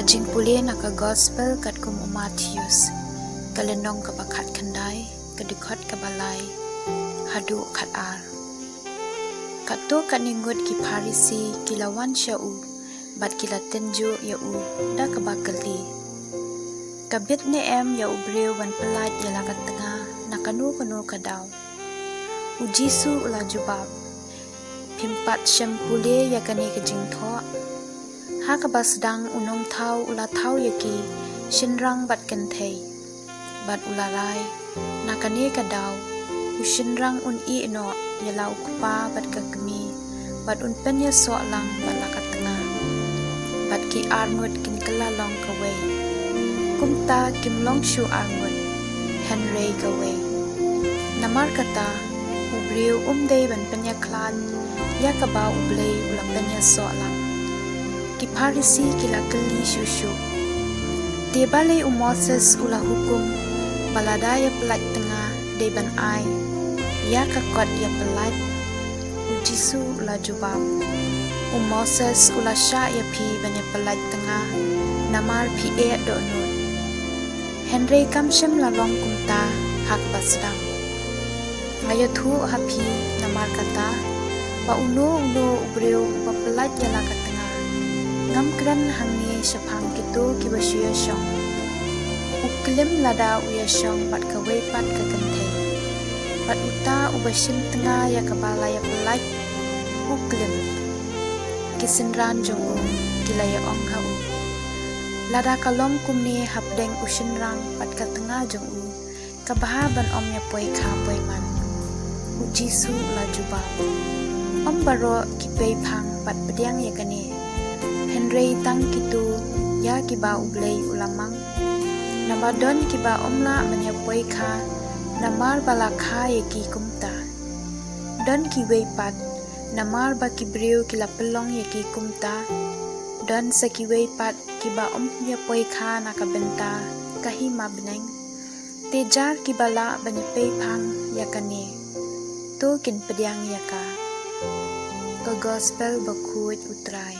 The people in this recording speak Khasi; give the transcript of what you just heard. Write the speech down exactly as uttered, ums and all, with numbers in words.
Jingpule na ka Gospel katkum u Mathaios, ka lynnong kaba khatkhyndai, ka dkhot kaba lai haduh khatar. Katto katne ngut ki Pharisi ki la wan sha u, bad ki la tynjuh ïa u da kaba kylli: Ka bit ne em ïa u briew ban pyllait ïa la ka tnga na kano kano ka daw? U Jisu u la jubab: Phim pat shym pule ïa kane ka jingthoh? Ha kaba sdang u nongthaw u la thaw ïa ki shynrang bad kynthei, bad u la rai: Na kane ka daw, u shynrang un ïeh noh ïa la u kpa bad ka kmie, bad un pynïasoh lang bad la ka tnga, bad ki arngut kin kylla long kawei. Kumta kim long shuh arngut, hynrei kawei. Namar kata, u briew um dei ban pynïakhlad ïa kaba U Blei u la pynïasoh lang. Ki Pharisi ki la kylli shuh shuh: Te balei u Moses u la hukum ba lada ïapyllait tnga dei ban ai ïa ka kot ïapyllait? U Jisu u la jubab: U Moses u la shah ïa phi ban ïapyllait tnga namar phi eh dohnud. Hynrei kam shym la long kumta ha kaba sdang. Nga ïathuh ha phi namar kata, ba uno uno u briew uba pyllait ïa la ka tnga, ngam kren hangne shaphang kito kiba shu ïashong. U klim lada u ïashong bad kawei pat ka kynthei. Bad uta uba shim tnga ïa kaba la ïapyllait, u klim. Ki synran jong u ki la ïa ong ha u: Lada ka long kumne hapdeng u shynrang bad ka tnga jong u, ka bha ban ym ïa poi kha poi man. U Jisu u la jubab: Ym baroh ki pei phang bad pdiang ïa kane, hynrei tang kito ïa kiba U Blei u la mang. Naba don kiba ym lah ban ïa poi kha namar ba la kha ïa ki kumta. Don kiwei pat, namar ba ki briew ki la pynlong ïa ki kumta. Don sa kiwei pat kiba ym ïa poi kha na ka bynta ka hima bneng. Te jar kiba lah ban ïa pei phang ïa kane, to kin pdiang ïa ka. Ka Gospel Bakhuid U Trai.